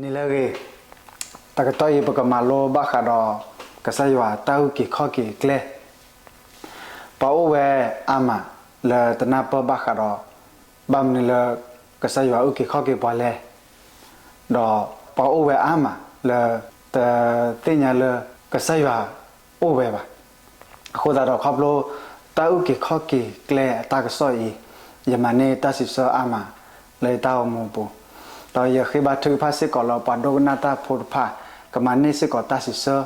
နံၤလၢအဂ့ၤ, တၢ်ကတီၢ်အံၤ ပကမၤလိဘၣ်ဃးဒီး ကစၢ်ယွၤတၢ်အုၣ်က့ၤခီၣ်က့ၤအကျဲ. ပှၤအိၣ်ဝဲအါမးလၢတနၢ်ပၢၢ်ဘၣ်ဃးဒီး ဘၣ်မနုၤလၢ ကစၢ်ယွၤအုၣ်က့ၤခီၣ်က့ၤပှၤလဲၣ်, ဒီးပှၤအိၣ်ဝဲအါမးလၢ တသ့ၣ်ညါလၢ ကစၢ်ယွၤအိၣ်ဝဲဘၣ်. အဃိသတးဒီး ခီဖျိတၢ်အုၣ်က့ၤခီၣ်က့ၤကျဲအတၢ်ကစီၣ်အံၤ, ယမၤန့ၢ်တၢ်စံးဆၢအါမး လၢယတၢ်အိၣ်မူအပူၤ, ဒီးယဃ့ဘါထုကဖၣ်စ့ၢ်ကီးလၢ ပှၤဒိကနၣ်တၢ်ဖိတဖၣ် ကမၤန့ၢ်စ့ၢ်ကီးတၢ်စံးဆၢ,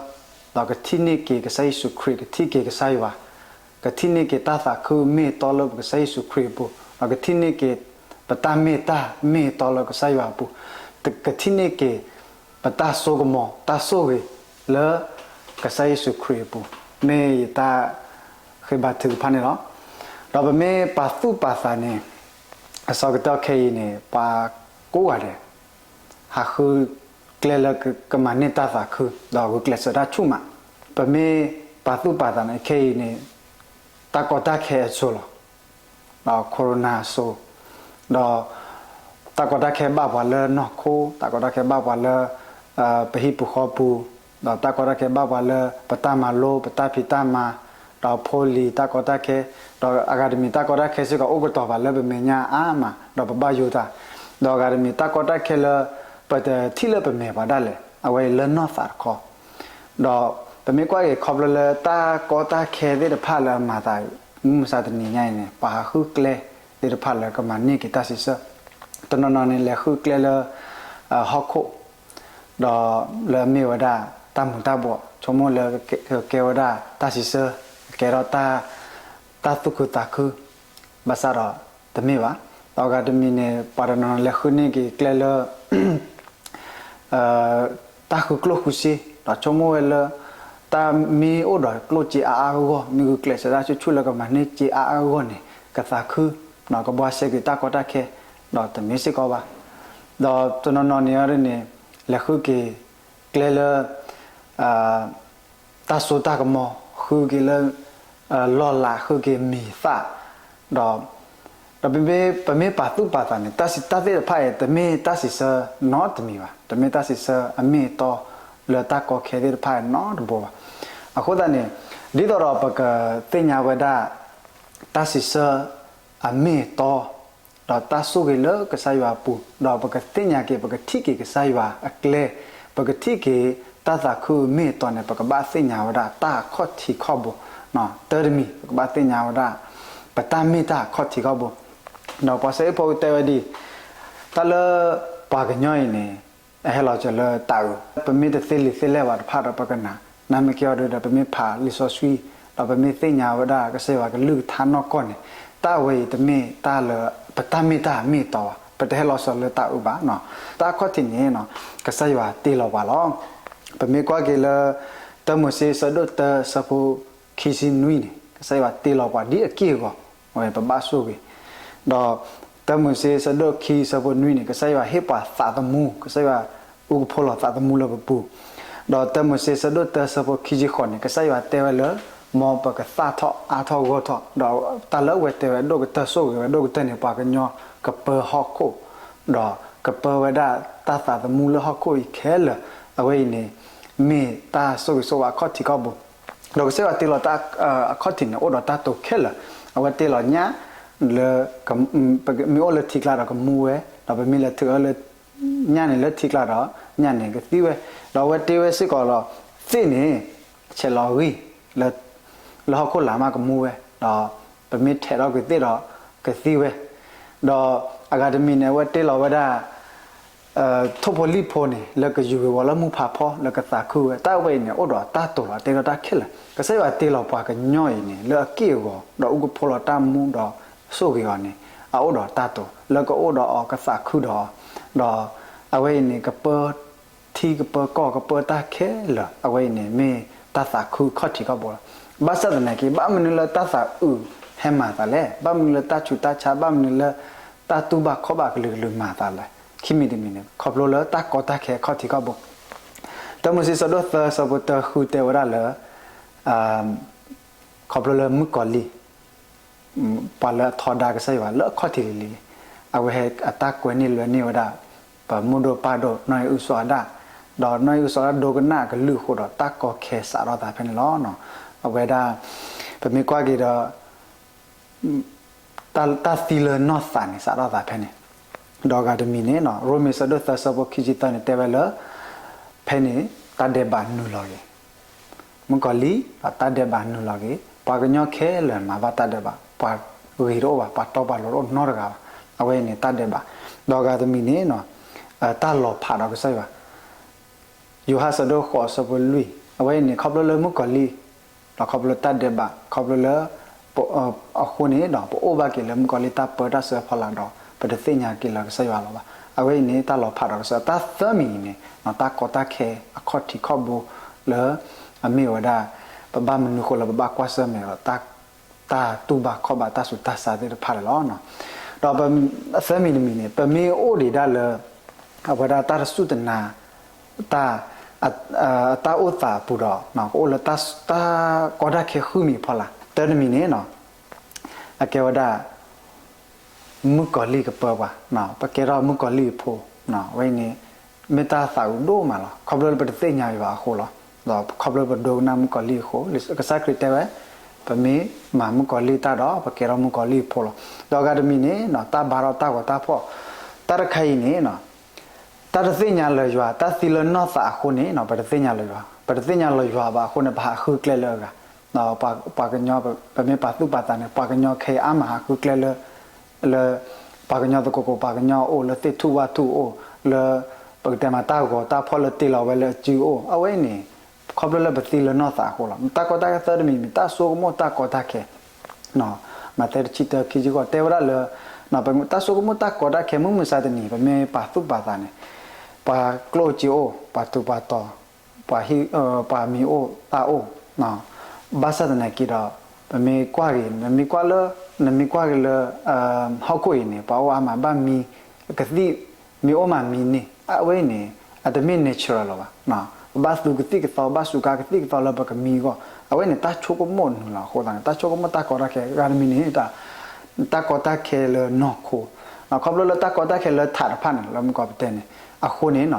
ဒီးကထံၣ်န့ၢ်က့ၤကစၢ်ယ့ၣ်ၡူးခရံာ်, ကထံၣ်က့ၤကစၢ်ယွၤ, ကထံၣ်န့ၢ်က့ၤတၢ်သးခုမ့ၢ်အတီလၢပကစၢ်ယ့ၣ်ၡူးခရံာ်အပူၤ, ဒီးကထံၣ်န့ၢ်က့ၤ ပတၢ်မ့ၢ်တၢ်မ့ၢ်အတီလၢကစၢ်ယွၤအပူၤ, ကထံၣ်န့ၢ်က့ၤ ပတၢ်စိကမီၤတၢ်ဆိၣ်ဂ့ၤလၢ ကစၢ်ယ့ၣ်ၡူးခရံာ်အပူၤ, မ့ၢ်ယတၢ်ဃ့ဘါထုကဖၣ်န့ၣ်လီၤ. ဒီးပမ့ၢ်ပာ်သူၣ်ပာ်သးန့ၣ်, အဆၢကတီၢ်ခဲအံၤန့ၣ် ပှၤကိးဂၤဒဲး ဟးဃုကျဲလၢကမၤန့ၢ်တၢ်သးခု ဒီးဂုာ်ကျဲးစၢးတၢ်ဆူၣ်မး, ပမ့ၢ်ပာ်သူၣ်ပာ်သးန့ၣ် ခဲအံၤန့ၣ် တၢ်ကီတၢ်ခဲအစိၤလီၤ. ဒီး corona အစိၤ, ဒီးတၢ်ကီတၢ်ခဲဘၣ်ပှၤလၢနီၢ်ခိ, တၢ်ကီတၢ်ခဲဘၣ်ပှၤလၢ ပဟံၣ်ပူၤဃီပူၤ, ဒီးတၢ်ကီတၢ်ခဲဘၣ်ပှၤလၢ ပတၢ်မၤလိ, ပတၢ်ဖံးတၢ်မၤ, ဒီးဖိလံၤတၢ်ကီတၢ်ခဲ, ဒီးအဂၤတမံၤတၢ်ကီတၢ်ခဲစ့ၢ်ကီးအိၣ်ကတီၤပှၤလၢပမဲာ်ညါအါမး ဒီးပဘၣ်ယိၣ်တၢ်, ဒီးအဂၤတမံၤတၢ်ကီတၢ်ခဲလၢ ပတထံၣ်လၢပမဲာ်ပှၤဒၣ်လဲာ် အဝဲအံၤလၢနီၢ်သးတခီ, ဒီးပမ့ၢ်ကွၢ်က့ၤခီဖျိလၢတၢ်ကီတၢ်ခဲသ့ၣ်တဖၣ်လၢအမၤသး မုၢ်မဆါတနံၤညါအံၤန့ၣ် ပှၤဟးဃုကျဲသ့ၣ်တဖၣ်လၢကမၤန့ၢ်က့ၤတၢ်စံးဆၢ, တနီၤနီၤန့ၣ် လဲၤဃုကျဲလၢ ဟီၣ်ခိၣ်, ဒီးလၢအမ့ၢ်ဝဲဒၣ်တၢ်မူၤတၢ်ဘှီး, ဆိကမိၣ်လၢကကဲဝဲဒၣ်တၢ်စံးဆၢ, ကကဲထီၣ် တၢ်သူၣ်ခုသးခု, ဘၣ်ဆၣ်ဒီးတမ့ၢ်ဘၣ်. ဒီးအဂၤတမံၤန့ၣ် ပှၤတနီၤနီၤလဲၤဃုန့ၢ်က့ၤကျဲလၢ တၢ်ဃုကျိၣ်ဃုစ့, ဒီးဆိကမိၣ်ဝဲလၢ တၢ်မ့ၢ်အိၣ်ဒီးကျိၣ်စ့အါအါဂီၢ်ဂီၢ်, မ့ၢ်ဂုာ်ကျဲးစၢးတၢ်ဆူၣ်ဆူၣ်လၢကမၤန့ၢ်စ့အါအါဂီၢ်ဂီၢ်န့ၣ် ကသးခု, ကဘှါရှဲက့ၤတၢ်ကီတၢ်ခဲ, ဒီးတမ့ၢ်စ့ၢ်ကီးဘၣ်. ဒီးတနီၤနီၤန့ၣ်အီၤဒ်န့ၣ် လဲၤဃုက့ၤကျဲလၢ တၢ်စိတၢ်ကမီၤ, ဃုက့ၤလၢ လီၢ်လၤ, ဃုက့ၤမံၤသၣ်, ဒီး ဒီးပမ့ၢ်ပာ်သူၣ်ပာ်သးန့ၣ် တၢ်စံးတၢ်သ့ၣ်တဖၣ်အံၤ တမ့ၢ်တၢ်စံးဆၢနီတမံၤဘၣ်, တမ့ၢ်တၢ်စံးဆၢအမ့ၢ်အတီလၢတၢ်ကီခဲသ့ၣ်တဖၣ်အံၤနီတဘိဘၣ်. အဃိသတးန့ၣ် ဒ်သိးဒီးပကသ့ၣ်ညါဝဲဒၣ် တၢ်စံးဆၢအမ့ၢ်အတီ ဒီးတၢ်ဆိၣ်ဂ့ၤလၢကစၢ်ယွၤအပူၤ, ဒီးပကသ့ၣ်ညါက့ၤ ပကထံၣ်က့ၤကစၢ်ယွၤအကျဲ, ပကထံၣ်က့ၤတၢ်သးခုမ့ၢ်အတီန့ၣ် ပကဘၣ်သ့ၣ်ညါဝဲဒၣ်တၢ်အခီၣ်ထံးခီၣ်ဘိ, တၢ်တမံၤ ပကဘၣ်သ့ၣ်ညါဝဲဒၣ် ပတၢ်မ့ၢ်တၢ်အခီၣ်ထံးခီၣ်ဘိ, ဒီးပှၤစဲအ့ၣ်ဖိတဲဝဲဒ်အံၤ, တၢ်လၢပှၤကညီအံၤန့ၣ် အဟဲလီၤစၢၤလၢတၢ်အုး, ပမ့ၢ်တသ့လံာ်သ့လဲၢ်ဘၣ်တဖၣ်ဒီး ပကနၣ်, နမ့ၢ်ကဲအီၤဒုဒီး ပမ့ၢ်ဖးလံာ်စီဆှံ, ဒီးပမ့ၢ်သ့ၣ်ညါဝဲဒၣ်ကစၢ်ယွၤကလုၢ်ကထါနီၢ်ကီၢ်န့ၣ်, တၢ်ဝဲအံၤတမ့ၢ်တၢ်လၢ ပတၢ်မ့ၢ်တၢ်မ့ၢ်အတီဘၣ်, ပတဟဲလီၤစၢၤလၢတၢ်အုးဘၣ်. တၢ်အခီၣ်ထံးန့ၣ် ကစၢ်ယွၤတ့လီၤပှၤလီၤ. ပမ့ၢ်ကွၢ်က့ၤလၢ တၢမိၤၡ့ဆၢဒိၣ်တၢ ဆၢဖိခံဆံနွံန့ၣ် ကစၢ်ယွၤတ့လီၤပှၤဒ်အက့ၢ်အဂီၤ, အဝဲပဘၣ်ဆိၣ်ဂ့ၤ, ဒီး တၢမိၤၡ့ဆၢဒိၣ်ခံဆၢဖိနွံန့ၣ် ကစၢ်ယွၤဟ့ၣ်ပှၤသးသမူ, ကစၢ်ယွၤအုၣ်ကဖိလီၤသးသမူလၢပပူၤ, ဒီးတၢမိၤၡ့ဆၢဒိၣ်တၢဆၢဖိခံဆံဃိးန့ၣ် ကစၢ်ယွၤတဲဝဲလၢ မ်ပကသၣ်ထီၣ်အါထီၣ်ဂီၢ်ထီၣ်, ဒီးတၢ်လၢအဝဲတဲဝဲ ဒိၣ်ကတၢၢ်ဆိၣ်ဂ့ၤဝဲဒိၣ်ကတၢၢ်န့ၣ် ပှၤကညီကပၢဟီၣ်ခိၣ်, ဒီးကပၢဝဲဒၣ်တၢ်သးသမူလၢဟီၣ်ခိၣ်အံၤခဲလၢာ်, အဝဲအံၤန့ၣ် မ့ၢ်တၢ်ဆိၣ်ဂ့ၤဆိၣ်ဝါအခီၣ်ထံးခီၣ်ဘိ ဒီးကစၢ်ယွၤတ့လီၤတၢ်အခီၣ်ထံးန့ၣ် အိၣ်ဒီးတၢ်တိာ်ခဲလၢာ်, အဝဲတ့လီၤညၣ်လၢ မ့ၢ်အိၣ်လၢထံကျါဒီးကမူဝဲ, ဒီးပမ့ၢ်လဲၤထုးအၢလၢ ညၣ်န့ၣ်လၢထံကျါဒီး ညၣ်န့ၣ်ကသံဝဲ, ဒီးအဝဲတ့ဝဲစ့ၢ်ကီးလီၤ သ့ၣ်န့ၣ် ဆဲးလီၤဂံၢ် လၢဟီၣ်ခိၣ်လာ်မးကမူဝဲ, ဒီးပမ့ၢ်ထဲးထီၣ်ကွံာ်သ့ၣ်ဒီး ကသံဝဲ, ဒီးအဂၤတမံၤန့ၣ် အဝဲတ့လီၤဝဲဒၣ် ထိၣ်ဖိလံၣ်ဖိန့ၣ် လၢကယူၤက့ၤဝီၤလၢမုၢ်ဖးဖီ လၢကသးခုဝဲ, တၢ်ဝဲအံၤန့ၣ် အိၣ်ဒီးတၢ်တိာ်လီၤ တ့ထီၣ်တၢ်ခဲလၢာ်, ကစၢ်ယွၤတ့လီၤပှၤကညီအံၤန့ၣ် လၢအက့ၢ်အဂီၤ ဒီးအုၣ်ကဖိလီၤတၢ်မူဒီးဆိၣ်ဂ့ၤအီၤန့ၣ် အအိၣ်ဒီးတၢ်တိာ် လၢကအိၣ်ဒီးအီၤ ကသးခုဒီးအီၤ, ဒီးအဝဲအံၤန့ၣ် ကပၢထံကပၢကီၢ်ကပၢတၢ်ခဲလၢာ်, အဝဲအံၤန့ၣ် မ့ၢ်တၢ်သးခုခီၣ်ထံးခီၣ်ဘိလီၤ. ဘၣ်ဆၣ်သနာ်က့ ဘၣ်မနုၤလၢတၢ်သးအုးဟဲမၤသးလဲၣ်, ဘၣ်မနုၤလၢတၢ်ဆူးတၢ်ဆါ, ဘၣ်မနုၤလၢတၢ်တူၢ်ဘၣ်ခီၣ်ဘၣ်ကလုာ်ကလုာ်မၤသးလဲၣ်, ခံမံၤတမံၤန့ၣ် ခီဖျိလၢတၢ်ကီတၢ်ခဲခီၣ်ထံးခီၣ်ဘိ, တၢမိၤၡ့ဆၢဒိၣ်သၢဆၢဖိတၢဃုတဲဝဲဒၣ်လၢ ခီဖျိလၢမုၣ်ကီၤလံၢ် ပှၤလၢအထီဒါကစၢ်ယွၤလၢအခီၣ်ထံးလံၤလံၤ, အဝဲဟဲအတၢ်ကွဲန့ၢ်လွဲန့ၢ်ဝဲဒၣ် ပမိၢ်ဒိၣ်ပၢ်ဒိၣ် နီၢ်အံၣ်အုၣ်စီၤအၤဒၣ်, ဒီးနီၢ်အံၣ်အုၣ်စီၤအၤဒၣ်ဒိကနၣ်အကလုၢ်အဃိဒီး တၢ်ကီခဲစးထီၣ်သးဖဲန့ၣ်လီၤ. အဝဲဒၣ် ပမ့ၢ်ကွၢ်က့ၤဒီး တၢ်သံလၢနီၢ်သးန့ၣ် စးထီၣ်သးဖဲန့ၣ်, ဒီးအဂၤတမံၤန့ၣ် ရိမ့ၤဆၢဒိၣ်သၢဆၢဖိခံဆံသၢန့ၣ် တဲဝဲလၢ ဖဲန့ၣ် တၢ်ဒဲးဘးနုာ်လီၤက့ၤ မုၣ်ကီၤလံၢ် ဒီးတၢ်ဒဲးဘးနုာ်လီၤက့ၤ ပှၤကညီခဲလၢာ်မၤဘၣ်တၢ်ဒဲးဘး, ပှၤဂ့ၤတအိၣ်ဘၣ်, ပှၤတီပှၤလိၤတအိၣ်နီတဂၤဘၣ်. အဝဲအံၤန့ၣ် တၢ်ဒဲးဘး, ဒီးအဂၤတမံၤန့ၣ် တၢ်လီၤဖးဒီးကစၢ်ယွၤ ယိၤဟၣ်ဆၢဒိၣ်ဃိးဆၢဖိလွံၢ်, အဝဲအံၤန့ၣ် ခီဖျိလၢမုၣ်ကီၤလံၢ် ဒီးခီဖျိလၢတၢ်ဒဲးဘး ခီဖျိလၢ အဃိန့ၣ်ဒီး ပအိၣ်ဘၣ်က့ၤလၢမုၣ်ကီၤလံၢ်တၢ်ပၢတၢ်ဆှၢအဖီလာ်ဒီး ပတသ့ၣ်ညါက့ၤလၢကစၢ်ယွၤလီၤဘၣ်. အဝဲအံၤန့ၣ် တၢ်လီၤဖးဒီးကစၢ်ယွၤ, တၢ်သၢမံၤအံၤန့ၣ် တၢ်ကီတၢ်ခဲအခီၣ်ထံးခီၣ်ဘိလၢ အမ့ၢ်ဝဲဒၣ် ပဘၣ်မနုၤဃိလၢပဘၣ်ကွၢ်ဆၢၣ်မဲာ်ဒီး တၢ်တူၢ်ဘၣ်ခီၣ်ဘၣ်တၢ်ဆူးတၢ်ဆါသ့ၣ်တဖၣ်န့ၣ်လီၤ. ဒီးအသၢမံၤတမံၤန့ၣ် ပမ့ၢ်အိၣ်ဒံးဒၣ်လၢ အဝဲဒၣ်တၢ်တစူၢ်တနာ် တၢ် တၢ်အိၣ်သးအပူၤဒီး ကအိၣ်လၢတၢ်ကီတၢ်ခဲဃုမံၤအဖီလာ်, တၢတမံၤန့ၣ် အကဲဝဲဒၣ် မုၣ်ကီၤလံၢ်ကပၢပှၤ, ပကဲထီၣ်မုၣ်ကီၤလံၢ်အဖိ, အဝဲအံၤန့ၣ် မ့ၢ်တၢ်သးအုးဒိၣ်မးလီၤ. ခီဖျိလၢပတသ့ၣ်ညါဘၣ်အဃိလီၤ. ဒီးခီဖျိလၢပဒိကနၣ်မုၣ်ကီၤလံၢ်အဃိ, ကစၢ်ခရံာ်တဲဝဲ ပမ့ၢ်မၤမုၣ်ကီၤလံၢ်တၢ်ဒီး ပကဲထီၣ်မုၣ်ကီၤလံၢ်အဖိလီၤ. ဒီးအဂၤတမံၤန့ၣ် တၢ်ဘါထီၣ်တၢ်ဂီၤတၢ်ဖီၣ်, တၢ်တခါအံၤန့ၣ် တၢ်တသ့ၣ်ညါလၢၤယွၤ, တၢ်သံလၢနီၢ်သးအဃိန့ၣ် ပတသ့ၣ်ညါလၢၤယွၤ, ပတသ့ၣ်ညါလၢၤယွၤဘၣ်အဃိန့ၣ် ပဟးဃုကျဲလၢအဂၤ, ပှၤကညီ ပမ့ၢ်ပာ်သူၣ်ပာ်သးန့ၣ် ပှၤကညီခဲအံၤအါမးဟးဃုကျဲလၢ လၢ ပှၤကညီသကိးကိး ပှၤကညီအအိၣ်, လၢသ့ၣ်ထူၣ်ဝၣ်ထူၣ်အအိၣ်, လၢ ပကတဲမးတၢ်ဂီၤတၢ်ဖီၣ်လၢတ့လီၤဝဲလၢအစုအအိၣ်, အဝဲအံၤန့ၣ် ခီဖျိလၢပသံလၢနီၢ်သးအဃိလီၤ. တၢ်ကီတၢ်ခဲသၢတမံၤမံၤ တၢ်ဆိကမိၣ်တၢ်ကီတၢ်ခဲ မးသဲတဆံတၢ ခံဆံဃိး တဲဝဲဒၣ်လၢ တၢ်ဆိကမိၣ်တၢ်ကီတၢ်ခဲ မုၢ်မဆါတနံၤ ပမ့ၢ်ပာ်သူၣ်ပာ်သးန့ၣ် ပှၤကျိၣ်အိၣ်စ့အိၣ်, ပှၤထူးပှၤတီၤ, ပှၤ ပှၤမံၤအိၣ်သၣ်အိၣ်, ဘၣ်ဆၣ်သနာ်က့ဒီး ပမ့ၢ်ကွၢ်က့ၤ နမ့ၢ်ကွၢ်လၢ နမ့ၢ်ကွၢ်က့ၤလၢ ဟီၣ်ခိၣ်အံၤန့ၣ် ပှၤအိၣ်အါမးဘၣ်မံ ကသံၣ် မ့ၢ်အိၣ်မးမံန့ၢ် အဝဲအံၤန့ၣ် အတမ့ၢ် natural လီၤဘၣ်. ပဘၣ်သူကသံၣ်ကသီ ဘၣ်စူးကါကသံၣ်ကသီလၢပကမံအဂီၢ်, အဝဲန့ၣ် တၢ်ဆိကမိၣ်နုာ်လီၤအဃိသတးန့ၣ် တၢ်ဆိကမိၣ်တၢ်ကီတၢ်ခဲ အဂၤတမံၤန့ၣ် တၢ်ကီတၢ်ခဲလၢနီၢ်ခိ, ခီဖျိလၢတၢ်ကီတၢ်ခဲလၢထးတဖၣ်န့ၣ် လၢမုၢ်ကီၢ်ပတဲန့ၣ် အဃိန့ၣ်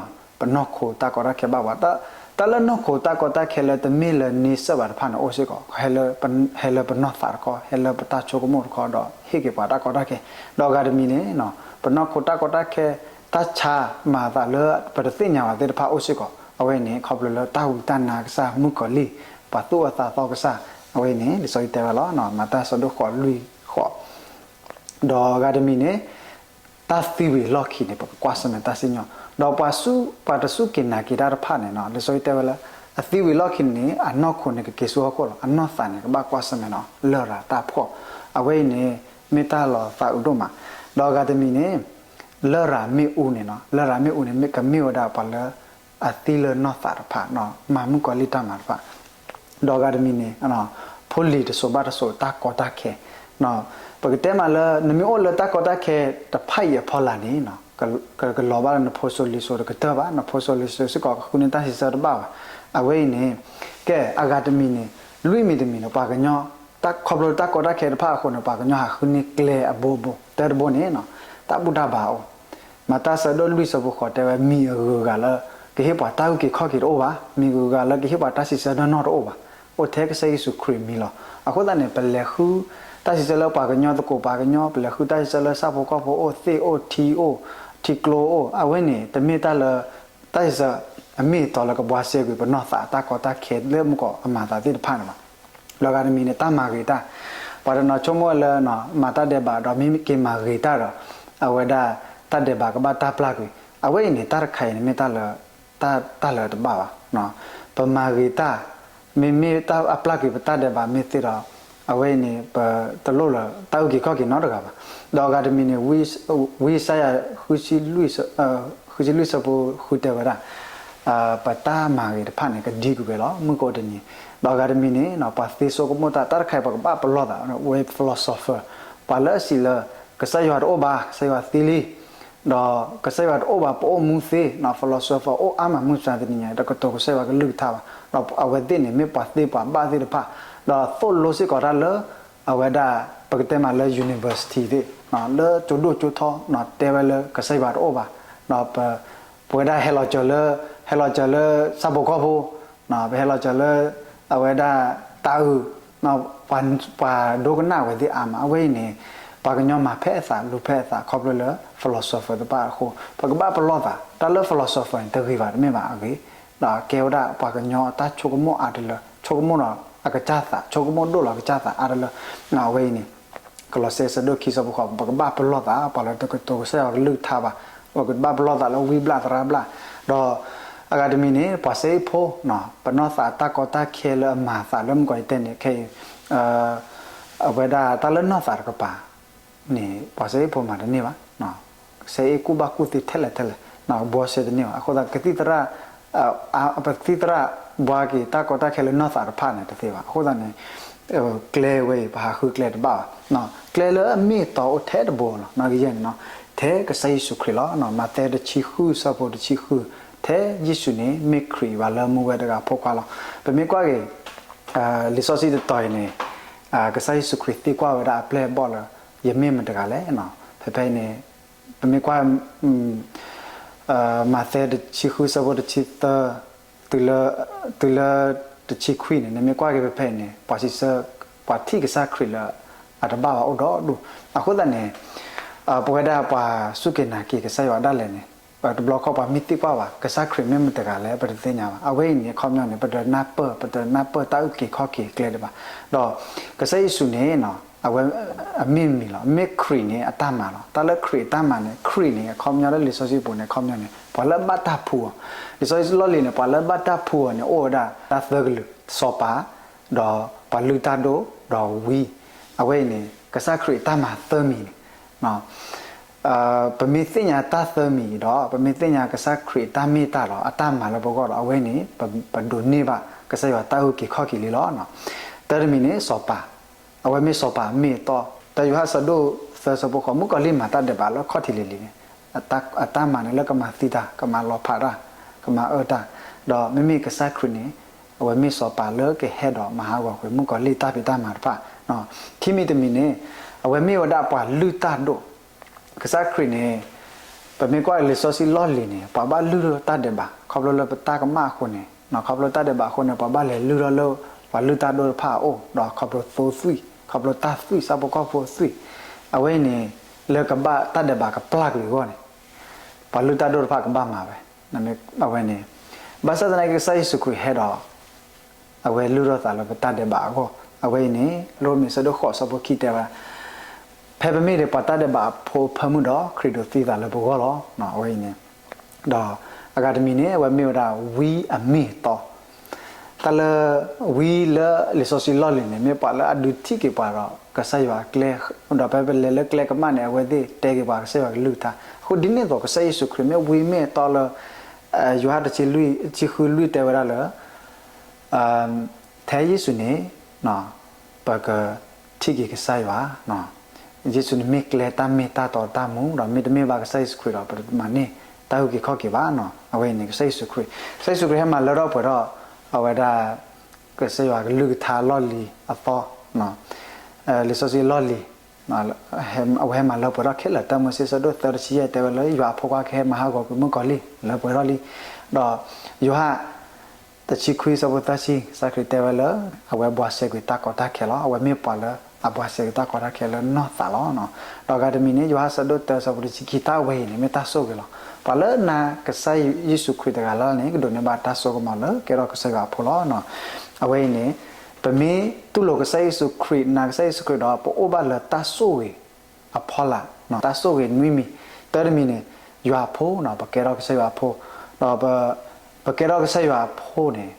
ပနီၢ်ခိတၢ်ကီတၢ်ခဲဘၣ်ပှၤ, တၢ်လၢနီၢ်ခိတၢ်ကီတၢ်ခဲလၢတမ့ၢ်လၢန့ဆၢၣ်ဘၣ်တဖၣ်န့ၣ် အိၣ်စ့ၢ်ကီး ဟဲလၢပနီၢ်သးတခီ ဟဲလၢပတၢ်ဆိကမိၣ်တခီဒီး ဟ့ၣ်က့ၤပှၤတၢ်ကီတၢ်ခဲ, ဒီးအဂၤတမံၤန့ၣ် ပနီၢ်ခိတၢ်ကီတၢ်ခဲ တၢ်ဆါမၤအသးလၢပတသ့ၣ်ညါဘၣ်သ့ၣ်တဖၣ်အိၣ်စ့ၢ်ကီး, အဝဲန့ၣ် ခီဖျိလၢတၢ်ဝံတၢ်နါကစၢ် မုၢ်ကီၤလံၢ် ပှၤသူၣ်အၢသးသီကစၢ်, အဝဲန့ၣ် လံာ်စီဆှံတဲဝဲလီၤ. မၤတၢ်ဆၢဒိၣ်ဃိးလွံၢ်ဃိး ဒီးအဂၤတမံၤန့ၣ် တၢ်သံဝံၤအလီၢ်ခံန့ၣ် ပကကွၢ်ဆၢၣ်မဲာ်တၢ်စံၣ်ညီၣ်, ဒီးပှၤဆူ ပှၤတစူၢ်က့ၤနာ်က့ၤတၢ်တဖၣ်န့ၣ် လံာ်စီဆှံတဲဝဲလၢ အသံဝံၤအလီၢ်ခံန့ၣ် အနီၢ်ခိန့ၣ် ကက့ၤဆူဟီၣ်ခိၣ်လီၤ. အနီၢ်သးန့ၣ် ကဘၣ်ကွၢ်ဆၢၣ်မဲာ်ဒီး လရာ်တၢ်ဖှီၣ်, အဝဲအံၤန့ၣ် မ့ၢ်တၢ်လီၤသးအုးဒိၣ်မး, ဒီးအဂၤတမံၤန့ၣ် လရာ်မ့ၣ်အူန့ၣ် လရာ်မ့ၣ်အူန့ၣ် မ့ၢ်ကမ့ၢ်ဝဲဒၣ်ပှၤလၢ အသံလၢနီၢ်သးတဖၣ် မၤမုၣ်ကီၤလံၢ်တၢ်မၤတဖၣ်, ဒီးအဂၤတမံၤန့ၣ် ဖိလံၤတစိၤဘၣ်တစိၤတၢ်ကီတၢ်ခဲ, ပကတဲမးလၢ နမ့ၢ်အိၣ်လၢတၢ်ကီတၢ်ခဲတဖၣ်အံၤအဖီလာ်န့ၣ် ကလီၤဘၣ်လၢနဖိစိၤလံၤစိၤတကတၢၢ်ဘၣ်, နဖိစိၤလံၤစိၤစ့ၢ်ကီးကဃုန့ၢ်တၢ်စံးဆၢတဘၣ်ဘၣ်. အဝဲအံၤန့ၣ် ကဲ အဂၤတမံၤန့ၣ် လွံၢ်မံၤတမံၤန့ၣ် ပှၤကညီ တၢ်ခီဖျိတၢ်ကီတၢ်ခဲတဖၣ်အဃိန့ၣ် ပှၤကညီဟးဃုန့ၢ်ကျဲအဘိဘိ တၢ်တဘိန့ၣ် တၢ်ဘူၣ်တၢ်ဘါအိၣ်, မၤတၢ်ဆၢဒိၣ်လွံၢ်ဆၢဖိဃိးတဲဝဲ မံၤအဂုၤအဂၤလၢ ကဟ့ၣ်ပှၤတၢ်အုၣ်က့ၤခီၣ်က့ၤတအိၣ်ဘၣ်, မံၤအဂုၤအဂၤလၢကဟ့ၣ်ပှၤတၢ်စံးဆၢနီၢ်နီၢ်တအိၣ်ဘၣ်, အိၣ်ထဲကစၢ်ယ့ၣ်ၡူးခရံာ်မံၤလီၤ. အဃိသတးန့ၣ် ပလဲၤဃုတၢ်စံးဆၢလၢပှၤကညီသကိးပှၤကညီ, ပလဲၤဃုတၢ်စံးဆၢလၢဆၣ်ဖိကီၢ်ဖိအိၣ်, သ့ၣ်အိၣ်, ထံအိၣ်, ထံကျိအိၣ်, အဝဲန့ၣ် တမ့ၢ်တၢ်လၢ တၢ်စံးဆၢအမ့ၢ်အတီလၢကဘှါစဲကွံာ်ပနီၢ်သးတၢ်ကီတၢ်ခဲလၢမုၢ်ကီၢ်အမၤသးသ့ၣ်တဖၣ်န့ၣ်ဘၣ်. ဒီးအဂၤတမံၤန့ၣ် တၢ်မၤဂ့ၤတၢ်, ပှၤတနီၤဆိကမိၣ်ဝဲလၢ မၤတၢ်ဒဲးဘးဒီးမ့ၢ်က့ၤမၤဂ့ၤတၢ်ဒီး အဝဲဒၣ်တၢ်ဒဲးဘးကဘၣ်တၢ်ပျၢ်ကွံာ်, အဝဲအံၤန့ၣ် တၢ်တခါအံၤန့ၣ်မ့ၢ်တၢ်လၢ တၢ်လၢတဘၣ်ဘၣ်. ပမၤဂ့ၤတၢ် မ့မ့ၢ်တၢ်အပျၢ်ကွံာ်ပတၢ်ဒဲးဘးမ့ၢ်သ့ဒီး အဝဲအံၤန့ၣ် ပတလိၣ်လၢတၢ်အုၣ်က့ၤခီၣ်က့ၤနီတဂၤဘၣ်. ဒီးအဂၤတမံၤန့ၣ် ဝံယၡါယၤ ဃုဆံလွံၢ်ဆၢဖိဃုတဲဝဲဒၣ် ပတၢ်မၤဂ့ၤတဖၣ်န့ၣ် ကဒံကွံာ်ဝဲလီၤ မုၢ်ကအိၣ်တနံၤ. ဒီးအဂၤတမံၤန့ၣ် ပှၤသ့ဆိကမိၣ်တၢ် တၢ်တခါအံၤပကဘၣ်ပလီၢ်သးဝဲ philosopher ပှၤလၢအစံးလၢ ကစၢ်ယွၤတအိၣ်ဘၣ်, ကစၢ်ယွၤသံလံ ဒီးကစၢ်ယွၤတအိၣ်ဘၣ် ပအိၣ်မူသ့, philosopher အိၣ်အါမးမုၢ်မဆါတနံၤညါ တကတိၤကစၢ်ယွၤကလုၢ်ကထါဘၣ်. ဒီးအဝဲသ့ၣ်န့ၣ် မ့ၢ်ပှၤသ့ပှၤဘၣ်သ့ၣ်တဖၣ်, ဒီးသိၣ်လိစ့ၢ်ကီးတၢ်လၢ အဝဲဒၣ် ပကတဲမးလၢ university သ့ၣ်, လၢကၠိဒိၣ်ကၠိထီ တဲဝဲလၢကစၢ်ယွၤတအိၣ်ဘၣ်, ဒီးပဝဲဒၣ်ဟဲလီၤစၢၤလၢ, ဟဲလီၤစၢၤလၢဆၣ်ဖိကီၢ်ဖိ, ပဟဲလီၤစၢၤလၢ အဝဲဒၣ်တၢ်အုၣ်, ပှၤဒိကနၣ်ဝဲသ့ၣ်အါမး. အဝဲအံၤန့ၣ် ပှၤကညီမၤဖဲအသးလူၤဖဲအသး ခီဖျိလၢ philosopher သ့ၣ်တဖၣ်အဃိ, ပကဘၣ်ပလီၢ်သး, တၢ်လၢ philosopher န့ၣ် တဂ့ၤဘၣ်တမ့ၢ်ဘၣ်အဂ့ၤ, ဒီးကဲဝဲဒၣ်ပှၤကညီအတၢ်ဆိကမိၣ်အါတလၢ, ဆိကမိၣ်ဒီးအကစၢ်သး, ဆိကမိၣ်ဒိၣ်လီၤအကစၢ်သးအါတလၢ. အဝဲအံၤန့ၣ် ကလီးစဲ ဆၢဒိၣ်ခံ ဆၢဖိဃိး, ပကဘၣ်ပလီၢ်သး, ပှၤလၢတကတိၤကစၢ်ယွၤကလုၢ်ကထါဘၣ်, ပကဘၣ်ပလီၢ်သးလၢဝံဘျၣ်သရၣ်ဘျၣ်, ဒီးအဂၤတမံၤန့ၣ် ပှၤစဲအ့ၣ်ဖိ, ပနီၢ်သးတၢ်ကီတၢ်ခဲလၢအမၤအသးလၢမုၢ်ကီၤအံၤတဲန့ၣ် ခဲအံၤ အဝဲဒၣ်တၢ်လၢနီၢ်သးတကပၤန့ၣ် ပှၤစဲအ့ၣ်ဖိမၤတန့ၢ်ဘၣ်. စဲအ့ၣ်ကူၣ်ဘၣ်ကူၣ်သ့ထဲလဲၣ်ထဲလဲၣ်, ဘှီစဲတန့ၢ်ဘၣ်. အဃိသတး ကသံၣ်သရၣ်, ပကသံၣ်သရၣ်ဘှါက့ၤတၢ်ကီတၢ်ခဲလၢနီၢ်သးတဖၣ်န့ၣ်တသ့ဘၣ်. အဃိသတးန့ၣ် ကျဲဝဲအံၤ ပဟးဃုကျဲတဘၣ်ဘၣ်. ကျဲလၢအမ့ၢ်အတီအိၣ်ထဲတဘိလီၤ. နီၢ်ကယဲၢ်န့ၣ် ထဲကစၢ်ယ့ၣ်ၡူးခရံာ်လီၤ. မးသဲတဆံဃု ဆၢဖိတဆံဃု, ထဲယ့ၣ်ၡူးန့ၣ် မ့ၢ်ခရံာ် ယွၤလၢမူဝဲတဂၤအဖိခွါလီၤ. ပမ့ၢ်ကွၢ်က့ၤ လံာ်စီဆှံတတီၤအံၤန့ၣ် ကစၢ်ယ့ၣ်ၡူးခရံာ်သံကွၢ်ဝဲဒၣ်အပျဲၢ်အဘီၣ်လၢ ယမ့ၢ်မတဂၤလဲၣ်. ဖဲဖဲအံၤန့ၣ် ပမ့ၢ်ကွၢ် မးသဲတဆံဃု ဆၢဖိတဆံသၢ, တုၤလၢ, တုၤလၢတဆံခွံန့ၣ် နမ့ၢ်ကွၢ်က့ၤဖဲဖဲအံၤန့ၣ် ပှၤစံးဆၢ, ပှၤထံၣ်ကစၢ်ခရံာ်လၢအတဘၣ်ဘၣ်အိၣ်ဒီဒူၣ်. အဃိသတးန့ၣ် ပဝဲဒၣ်ပှၤစူၢ်က့ၤနာ်က့ၤကစၢ်ယွၤဒၣ်လဲာ်န့ၣ် တဘျီခီပှၤမ့ၢ်သံကွၢ်ဘၣ် ကစၢ်ခရံာ်မ့ၢ်မတဂၤလဲၣ် ပတသ့ၣ်ညါဘၣ်. အဝဲအံၤန့ၣ် အခီပညီန့ၣ် ပတနၢ်ပၢၢ်, ပတနၢ်ပၢၢ်တၢ်အုၣ်က့ၤခီၣ်က့ၤကျဲဒံးဘၣ်. ဒီးကစၢ်ယ့ၣ်ၡူးန့ၣ် အဝဲအမ့ၢ်မံၤလီၤ. မ့ၢ်ခရံာ်န့ၣ်အတၢ်မၤလီၤ. တၢ်လၢခရံာ်အတၢ်မၤန့ၣ် ခရံာ်န့ၣ် အခီပညီလၢလံာ်စီဆှံပူၤန့ၣ် အခီပညီန့ၣ် ပှၤလၢအဘၣ်တၢ်ဖှူအီၤ. လံာ်စီဆှံလီၢ်လံၤန့ၣ် ပှၤလၢအဘၣ်တၢ်ဖှူအီၤန့ၣ် အိၣ်ဝဲဒၣ်တၢ်သၢကလုာ်, စီၤပၤ, ဒီးပှၤလုၢ်တၢ်ဒိၣ်, ဒီးဝံ. အဝဲအံၤန့ၣ် ကစၢ်ခရံာ်အတၢ်မၤသၢမံၤန့ၣ် ပမ့ၢ်သ့ၣ်ညါတၢ်သၢမံၤဒီး ပမ့ၢ်သ့ၣ်ညါကစၢ်ခရံာ်အတၢ်မ့ၢ်တၢ်တီဒီး အတၢ်မၤလၢပဂီၢ်ဒီး အဝဲန့ၣ် ပဒိးန့ၢ်ဘၣ်ကစၢ်ယွၤတၢ်အုၣ်က့ၤခီၣ်က့ၤလံလီၤ. တၢတမံၤန့ၣ် စီၤပၤ, အဝဲမ့ၢ်စီၤပၤမ့ၢ်အတီ, တၢယိၤဟၣ်ဆၢဒိၣ်သၢဆၢဖိဃိး မုၣ်ကီၤလံၢ်မၤတၢ်ဒဲးဘးလၢခီၣ်ထံးလံၤလံၤန့ၣ် အတၢ်မၤန့ၣ်လၢကမၤသံတၢ်, ကမၤလီၤဖးတၢ်, ကမၤအၢတၢ်, ဒီးမ့မ့ၢ်ကစၢ်ခရံာ်န့ၣ် အဝဲမ့ၢ်စီၤပၤလၢကဟဲဒီးမၤဟးဂီၤကွံာ်မုၣ်ကီၤလံၢ်တၢ်ဖံးတၢ်မၤတဖၣ်. ခံမံၤတမံၤန့ၣ် အဝဲမ့ၢ်ဝဲဒၣ်ပှၤလုၢ်တၢ်ဒိၣ်, ကစၢ်ခရံာ်န့ၣ် ပမ့ၢ်ကွၢ်လံာ်စီဆှံလီၢ်လံၤန့ၣ် ပှၤဘၣ်လုၢ်တၢ်ဒဲးဘး ခီဖျိလၢပတၢ်ကမၣ်အဃိန့ၣ်, ခီဖျိတၢ်ဒဲးဘးအဃိန့ၣ် ပှၤဘၣ်လဲၤလုၢ်ထီၣ်လၢ ပှၤလုၢ်တၢ်ဒိၣ်တဖၣ်အအိၣ် ဒီးခီဖျိသိသွံၣ်, ခီဖျိတၢ်သွံၣ် ဆၣ်ဖိကီၢ်ဖိသွံၣ်, အဝဲအံၤန့ၣ် လၢကဘၣ်တၢ်ဒဲးဘးကပျၢ်ကွံာ်အဂီၢ်န့ၣ် ပှၤလုၢ်တၢ်ဒိၣ်တဖၣ်ကဘၣ်မၤဝဲ, အဝဲန့ၣ် ဘၣ်ဆၣ်သနာ်က့ ကစၢ်ယ့ၣ်ၡူးခရံာ်ဟဲဒီး အဝဲလုၢ်ထီၣ်သးလၢပတၢ်ဒဲးဘးအဂီၢ်. အဝဲအံၤန့ၣ် ရိမ့ၤဆၢဒိၣ်ဃိးဆၢဖိခံတဲဝဲဒၣ်, ဖဲပမ့ၢ်ဒၣ်ပှၤတၢ်ဒဲးဘးအဖိအဖၢမုၢ်ဒီး ခရံာ်ဒိးသံသးလၢပဂီၢ်လီၤ. အဝဲအံၤန့ၣ် ဒီးအဂၤတမံၤန့ၣ် အဝဲမ့ၢ်ဝဲဒၣ်ဝံအမ့ၢ်အတီ, တၢ်လၢဝံလၢလံာ်စီဆှံလီၢ်လံၤန့ၣ် မ့ၢ်ပှၤလၢအဒုးထံၣ်က့ၤပှၤဒီး ကစၢ်ယွၤအကျဲ, ဒီးဖဲပလဲၤလၢကျဲကမၣ်န့ၣ် အဝဲသ့ၣ်တဲက့ၤပှၤကစၢ်ယွၤကလုၢ်ကထါ. အဃိဒ်န့ၣ်အသိး ကစၢ်ယ့ၣ်ၡူးခရံာ်မ့ၢ်ဝံမ့ၢ်အတီလၢ ယိၤဟၣ်တဆံလွံၢ် ဆံဃုလွံၢ်တဲဝဲဒၣ်လၢ ထဲယ့ၣ်ၡူးန့ၣ် ပကထံၣ်က့ၤကစၢ်ယွၤ, ယ့ၣ်ၡူးန့ၣ်မ့ၢ်ကျဲတၢ်မ့ၢ်တၢ်တီတၢ်မူ ဒီးမ့တမ့ၢ်ဘၣ်ကစၢ်ယ့ၣ်ၡူးခရံာ်ဒီး ပတမၤန့ၢ်တၢ်အုၣ်က့ၤခီၣ်က့ၤဘၣ်. အဝဲအံၤန့ၣ် ကစၢ်ယ့ၣ်ၡူးခရံာ်, ကစၢ်ယ့ၣ်ၡူးခရံာ်ဟဲမၤလၢထီၣ်ပှဲၤထီၣ် အဝဲဒၣ် ကစၢ်ယွၤကလုၢ်ကထါလီၢ်လံၤအသီ, လံာ်စီဆှံလီၢ်လံၤ အဝဲဟဲမၤလၢပှဲၤထီၣ်ခဲလၢာ်, တၢမိၤၡ့ဆၢဒိၣ်သၢတဆံယဲၢ်တဲဝဲလၢ ယွၤအဖိခွါကဟဲမၤဟးဂီၤကွံာ်မုၣ်ကီၤလံၢ်လၢပှဲၤထီၣ်လံ, ဒီးယိၤဟၣ် တဆံခွံဆၢဖိသၢဆံ ကစၢ်ခရံာ်တဲဝဲလၢ အဝဲဘှါစဲကွံာ်တၢ်ကီတၢ်ခဲလီၤ. အဝဲမ့ၢ်ပှၤလၢအဘှါစဲကွံာ်တၢ်ကီတၢ်ခဲလၢနီၢ်သးလီၤ. ဒီးအဂၤတမံၤန့ၣ် ယိၤဟၣ်ဆၢဒိၣ်တၢဆၢဖိတဆံခံ တၢ်ဝဲအံၤန့ၣ် မ့ၢ်တၢ်ဆိၣ်ဂ့ၤလီၤ. ပှၤလၢနာ်ကစၢ်ယ့ၣ်ၡူးခရံာ်တဂၤလၢ်လၢ်န့ၣ် ကဒိးန့ၢ်ဘၣ်တၢ်စိကမီၤလၢကဲထီၣ်ကစၢ်ယွၤအဖိလီၤ. အဝဲအံၤန့ၣ် ပမ့ၢ်တူၢ်လိာ်ကစၢ်ယ့ၣ်ၡူးခရံာ် နာ်ကစၢ်ယ့ၣ်ၡူးခရံာ်ဒီး ပအိၣ်ဘၣ်လၢတၢ်ဆိၣ်ဂ့ၤအဖီလာ်, တၢ်ဆိၣ်ဂ့ၤနွံမံၤ, တၢတမံၤန့ၣ် ယွၤအဖိ, ပကဲထီၣ်ကစၢ်ယွၤအဖိ, ဒီးပကဲထီၣ်ကစၢ်ယွၤအဖိန့ၣ်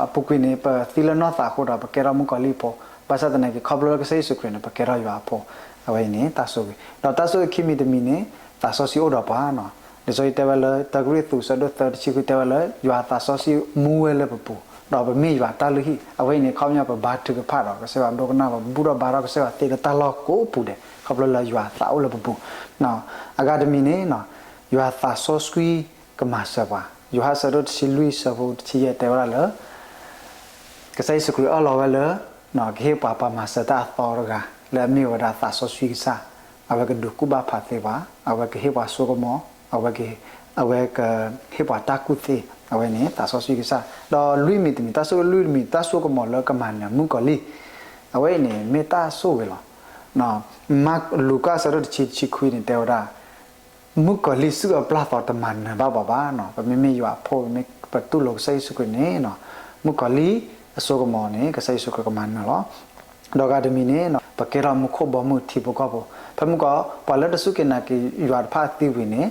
အပူၤကွံာ်န့ၣ် ပသံလၢနီၢ်သးအဃိဒီး ပကဲထီၣ်မုၣ်ကီၤလံၢ်အဖိ, ဘၣ်ဆၣ်သနာ်က့ ခီဖျိလၢကစၢ်ယ့ၣ်ၡူးခရံာ်န့ၣ် ပကဲထီၣ်ယွၤအဖိ, အဝဲအံၤန့ၣ် တၢ်ဆိၣ်ဂ့ၤ, ဒီးတၢ်ဆိၣ်ဂ့ၤခံမံၤတမံၤန့ၣ် သးစီဆှံအိၣ်ဒီးပှၤ, လံာ်စီဆှံတဲဝဲလၢ တၢကရံၣ်သူး ဆၢဒိၣ်သၢ တဆံဃု တဲဝဲလၢ ယွၤသးစီဆှံမူဝဲလၢပပူၤ, ဒီးပမ့ၢ်ယွၤတၢ်လုၢ်ဟံၣ်, အဝဲအံၤန့ၣ် အခီပညီ ပဘါထုကဖၣ်ဒီး ကစၢ်ယွၤဒိကနၣ်ပှၤ ပဘူၣ်ထီၣ်ဘါထီၣ်ကစၢ်ယွၤသ့လၢတၢ်လီၢ်ကိးပူၤဒဲး ခီဖျိလၢယွၤသးအိၣ်လၢပပူၤ, အဂၤတမံၤန့ၣ် ယွၤသးစီဆှံကမၤစၢၤပှၤ, ယိၤဟၣ်ဆၢဒိၣ်တဆံလွံၢ် ဆၢဖိတဆံယဲၢ်တဲဝဲဒၣ်လၢ ကစၢ်ယ့ၣ်ၡူးခရံာ်အၢၣ်လီၤဝဲလၢ ကဟ့ၣ်ပှၤပှၤမၤစၢၤတၢ်အသီတဂၤ လၢအမ့ၢ်ဝဲဒၣ်သးစီဆှံကစၢ်, အဝဲကဒုးကူၣ်ဘၣ်ဖးသ့ပှၤ, အဝဲကဟ့ၣ်ပှၤစိကမီၤ, အဝဲက အဝဲကဟ့ၣ်ပှၤတၢ်ကူၣ်သ့, အဝဲန့ၣ် သးစီဆှံကစၢ်, ဒီးလွံၢ်မံၤတမံၤ, တၢ်ဆိၣ်ဂ့ၤလွံၢ်မံၤ, တၢ်စိကမီၤလၢကမၤနၢၤမုၣ်ကီၤလံၢ်, အဝဲအံၤန့ၣ် မ့ၢ်တၢ်ဆိၣ်ဂ့ၤလီၤ. မၤလူၤကၣ်အဆၢဒိၣ်တဆံ တဆံခွံန့ၣ် တဲဝဲဒၣ် မုၣ်ကီၤလံၢ်စုၣ်အၢပျၢ်သီတမၤနၢၤဘၣ်ပှၤဘၣ်နီၤ. ပမ့မ့ၢ်ယွၤအဖိ, ပမ့ၢ်ပတူၢ်လိာ်ကစၢ်ယ့ၣ်ၡူးခရံာ်န့ၣ်နီၤ, မုၣ်ကီၤလံၢ်အစိကမီၤန့ၣ် ကစၢ်ယ့ၣ်ၡူးခရံာ်ကမၤနၢၤလီၤ. ဒီးဂၤတမံၤန့ၣ်နီၤ, ပကဲထီၣ်မူခိၣ်ဘီမုၢ်ထံဖိကီၢ်ဖိ, ဖဲမုၢ်ကီး ပှၤလၢတစူၢ်က့ၤနာ်က့ၤယွၤတဖၣ်သံဝံၤန့ၣ်,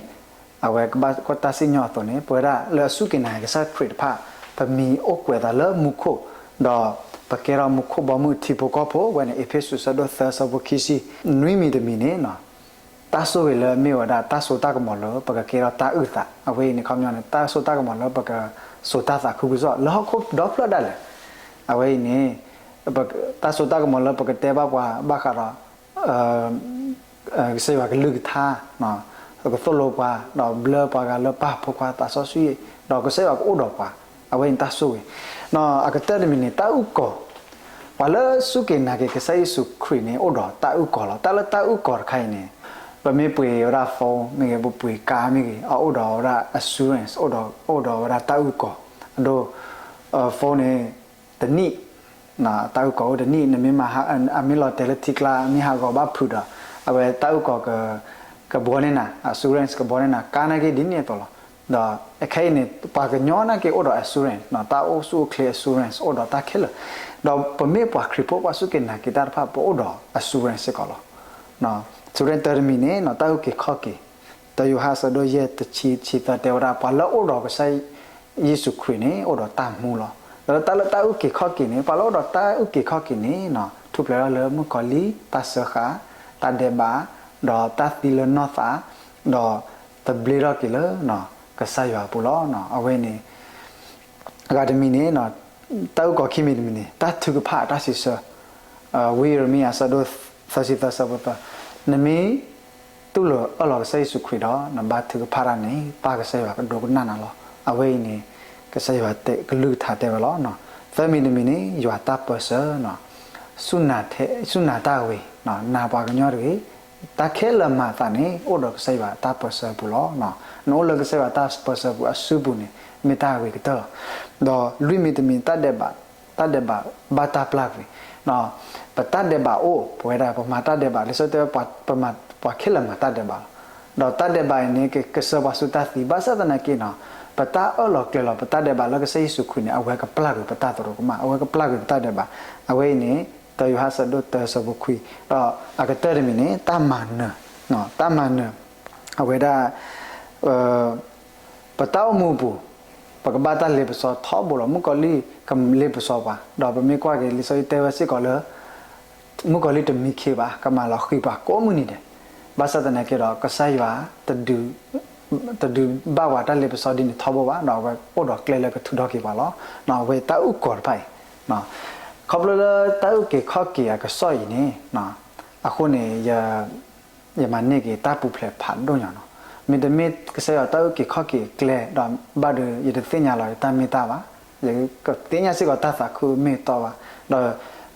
အဝဲကဘၣ်ကွၢ်တၢ်စံၣ်ညီၣ်အသိးန့ၣ် ပဝဲဒၣ်လၢအစူၢ်က့ၤနာ်က့ၤကစၢ်ခရံာ်တဖၣ်, ပမံၤအိၣ်ကွဲးသးလၢမူခိၣ်, ဒီးပကဲထီၣ်မူခိၣ်ဘီမုၢ်ထံဖိကီၢ်ဖိ, ဝဲန့ၣ် အ့းဖ့းစူးအဆၢဒိၣ်သၢအဆၢဖိခံဆံ, နွံမံၤတမံၤန့ၣ်နီၤ, တၢ်ဆိၣ်ဂ့ၤလၢမ့ၢ်ဝဲဒၣ်တၢ်စိတၢ်ကမီၤလၢပကကဲထီၣ်တၢ်အုၣ်သး, အဝဲအံၤန့ၣ် ခီပညီန့ၣ် တၢ်စိတၢ်ကမီၤလၢပကစိာ်တၢ်သးခုကစီၣ် လၢဟီၣ်ခိၣ်ဒီဖျၢၣ်ဒၣ်လဲာ်, အဝဲအံၤန့ၣ် တၢ်စိတၢ်ကမီၤလၢပကတဲဘၣ်ပှၤဘၣ်ဃးဒီး ကစၢ်ယွၤကလုၢ်ကထါ, ကသိၣ်လိပှၤ, ဒီးဘျၢပှၤဂၤလၢပၢ်ဖိခွါသးစီဆှံ, ဒီးကစၢ်ယွၤကအိၣ်ဒီးပှၤ, အဝဲန့ၣ်တၢ်ဆိၣ်ဂ့ၤ. အကတၢၢ်တမံၤန့ၣ် တၢ်အုၣ်ကီၤ, ပှၤလၢစူၢ်က့ၤနာ်က့ၤကစၢ်ယ့ၣ်ၡူးခရံာ်န့ၣ် အိၣ်ဒီးတၢ်အုၣ်ကီၤလီၤ. တၢ်လၢတၢ်အုၣ်ကီၤတခါအံၤန့ၣ်, ပမ့ၢ်ပှ့ၤဝဲဒၣ် phone မ့ၢ်ဂ့ၤ, ပပှ့ၤ car မ့ၢ်ဂ့ၤ, အအိၣ်ဒီးဝဲဒၣ် assurance, အိၣ်ဒီးဝဲဒၣ်တၢ်အုၣ်ကီၤ, အဒိ phone န့ၣ် တနံၣ်, တၢ်အုၣ်ကီၤအိၣ်တနံၣ်, နမ့ၢ်မၤ, အမ့ၢ်လီၤတဲာ်လၢထံကျါ မ့ၢ်ဟးဂီၤဘၣ်ဖုးဒီး, အဝဲတၢ်အုၣ်ကီၤ ကဘှီန့ၢ်နၤ, assurance ကဘှီန့ၢ်နၤ, ကါနာ်က့ဒ်န့ၣ်အသိးလီၤ. ဒီးအခဲအံၤန့ၣ် ပှၤကညီနာ်က့အိၣ်ဒီး assurance, တၢ်အိၣ်ဆူၣ်အိၣ်ချ့ assurance အိၣ်ဒီးတၢ်ခဲလၢာ်, ဒီးပမ့ၢ်ပှၤခရံာ်ဖိ ပှၤစူၢ်က့ၤနာ်က့ၤတၢ်တဖၣ် ပအိၣ်ဒီး assurance စ့ၢ်ကီးလီၤ. ဆူတၢ်တမံၤန့ၣ် တၢ်အုၣ်က့ၤခီၣ်က့ၤ, တၢယိၤဟၣ်အဆၢဒိၣ်ယဲၢ်တဆံ တဆံသၢ တဲဝဲဒၣ် ပှၤလၢအအိၣ်ဒီးကစၢ်ယ့ၣ်ၡူးခရံာ်န့ၣ် အိၣ်ဒီးတၢ်မူလီၤ. ဒီးတၢ်လၢတၢ်အုၣ်က့ၤခီၣ်က့ၤန့ၣ်, ပှၤလၢအအိၣ်ဒီးတၢ်အုၣ်က့ၤခီၣ်က့ၤန့ၣ် ထူၣ်ဖျဲးထီၣ်လၢမုၣ်ကီၤလံၢ်, တၢ်စၢဃာ်, တၢ်ဒဲးဘး, ဒီးတၢ်သံလၢနီၢ်သး, ဒီးသဘျ့ထီၣ်က့ၤလၢ ကစၢ်ယွၤအပူၤလီၤ. အဝဲန့ၣ် အဂၤတမံၤန့ၣ်, တၢ်အုၣ်ကီၤခံမံၤတမံၤန့ၣ် တၢ်ထုကဖၣ်တၢ်စံးဆၢ, ဝံယံးရမံယၤအဆၢဒိၣ်သၢဆံသၢအဆၢဖိသၢ, နမ့ၢ်တူၢ်လိာ်အၢၣ်လီၤကစၢ်ယ့ၣ်ၡူးခရံာ်ဒီး နဘါထုကဖၣ်တၢ်န့ၣ် ပၢ်ကစၢ်ယွၤကဒိကနၣ်နၤလီၤ. အဝဲအံၤန့ၣ် ကစၢ်ယွၤကလုၢ်ကထါတဲဝဲလီၤ. သၢမံၤတမံၤန့ၣ် ယွၤတၢ်ပၢဆှၢ စူၢ်နာ်တၢ်ဝံၤ, နာ်ပှၤကညီတဂ့ၤ, တၢ်ခဲလၢာ်မၤအသးန့ၣ် အိၣ်ဒီးကစၢ်ယွၤတၢ်ပၢဆှၢအပူၤလီၤ. နအိၣ်လၢကစၢ်ယွၤတၢ်ပၢဆှၢအပူၤအစုပူၤန့ၣ် မ့ၢ်တၢ်ဂ့ၤကတၢၢ်လီၤ. ဒီးလွံၢ်မံၤတမံၤ တၢ်ဒဲးဘး, တၢ်ဒဲးဘးဘၣ်တၢ်ပျၢ်ကွံာ်, ပတၢ်ဒဲးဘးအိၣ်, ပဝဲဒၣ်ပမၤတၢ်ဒဲးဘး, လံာ်စီဆှံတဲဝဲ ပှၤခဲလၢာ်မၤတၢ်ဒဲးဘးလီၤ. ဒီးတၢ်ဒဲးဘးအံၤန့ၣ် ကဆှၢပှၤဆူတၢ်သံ, ဘၣ်ဆၣ်သနာ်က့နီၤ, ပတၢ်အၢၣ်လီၤကျဲၤလီၤ ပတၢ်ဒဲးဘးလၢကစၢ်ယ့ၣ်ၡူးခရံာ်န့ၣ် အဝဲကပျၢ်ကွံာ်ပတၢ်သရူးကမၣ်, အဝဲကပျၢ်ကွံာ်ပတၢ်ဒဲးဘး, အဝဲအံၤန့ၣ် တၢယိၤဟၣ်အဆၢဒိၣ်တၢအဆၢဖိခွံ, ဒီးအကတၢၢ်တမံၤန့ၣ် တၢ်မၤနၢၤ, တၢ်မၤနၢၤ, အဝဲဒၣ် ပတၢ်အိၣ်မူအပူၤ, ပကဘၣ်တၢ်လ့ပစီထီဘိလီၤ. မုၣ်ကီၤလံၢ်ကလ့ပစီပှၤ, ဒီးပမ့ၢ်ကွၢ်က့ၤ လံာ်စီဆှံတဲဝဲစ့ၢ်ကီးလၢ မုၣ်ကီၤလံၢ်တမံခ့ဘၣ်, ကမၤလီၤဃံၤပှၤကိးမုၢ်နံၤဒဲး, ဘၣ်ဆၣ်သနာ်က့ဒီး ကစၢ်ယွၤ တဒုးဘၣ်ပှၤတၢ်လ့ပစီဒ်န့ၣ်ထီဘိဘၣ်, ဒီးအဝဲအိၣ်ဒီးကျဲလၢကထုးထီၣ်က့ၤပှၤလီၤ. အဝဲတၢ်အုၣ်ကီၤတဖၣ်အံၤ, ခီဖျိလၢတၢ်အုၣ်က့ၤခီၣ်က့ၤအကစီၣ်အံၤန့ၣ်, အဃိန့ၣ် ယမၤန့ၢ်က့ၤတၢ်ပူၤဖျဲးဖးဒိၣ်ညါနီၤ. မ့တမ့ၢ်ကစၢ်ယွၤတၢ်အုၣ်က့ၤခီၣ်က့ၤအကျဲဒီး ဘၣ်ဒီး ယတသ့ၣ်ညါလီၤယတၢ်မ့ၢ်တၢ်ဘၣ်, ယတသ့ၣ်ညါစ့ၢ်ကီးတၢ်သးခုမ့ၢ်တီဘၣ်,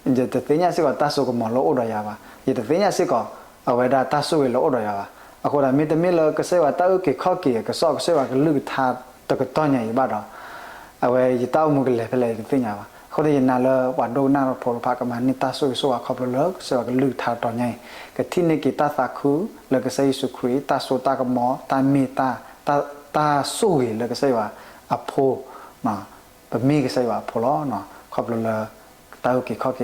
ဒီး ယတသ့ၣ်ညါစ့ၢ်ကီးတၢ်စိကမီၤလၢအိၣ်ဒီးယၤဘၣ်, ယတသ့ၣ်ညါစ့ၢ်ကီး အဝဲဒၣ်တၢ်ဆိၣ်ဂ့ၤလၢအိၣ်ဒီးယၤဘၣ်. အဃိဒီး မ့တမ့ၢ်လၢကစၢ်ယွၤတၢ်အုၣ်က့ၤခီၣ်က့ၤအကစီၣ် ကစၢ်ယွၤကလုၢ်ကထါတကတီၢ်ညါအံၤဘၣ်ဒီး အဝဲယတၢ်အိၣ်မူကလဲၤဖဲလဲၣ်ယတသ့ၣ်ညါဘၣ်. အဃိန့ၣ် ယနာ်လၢပှၤဒိကနၣ်ဖိတဖၣ် ကမၤန့ၢ်တၢ်ဆိၣ်ဂ့ၤဆိၣ်ဝါခီဖျိလၢကစၢ်ယွၤကလုၢ်ကထါတကတီၢ်ညါအံၤ, ကထံၣ်န့ၢ်က့ၤတၢ်သးခုလၢကစၢ်ယ့ၣ်ၡူးခရံာ်, တၢ်စိတၢ်ကမီၤ, တၢ်မ့ၢ်တၢ်, တၢ်ဆိၣ်ဂ့ၤလၢကစၢ်ယွၤအဖိ, ပမ့ၢ်ကစၢ်ယွၤအဖိလီၤ. ခီဖျိလၢတၢ်အုၣ်က့ၤခီၣ်က့ၤ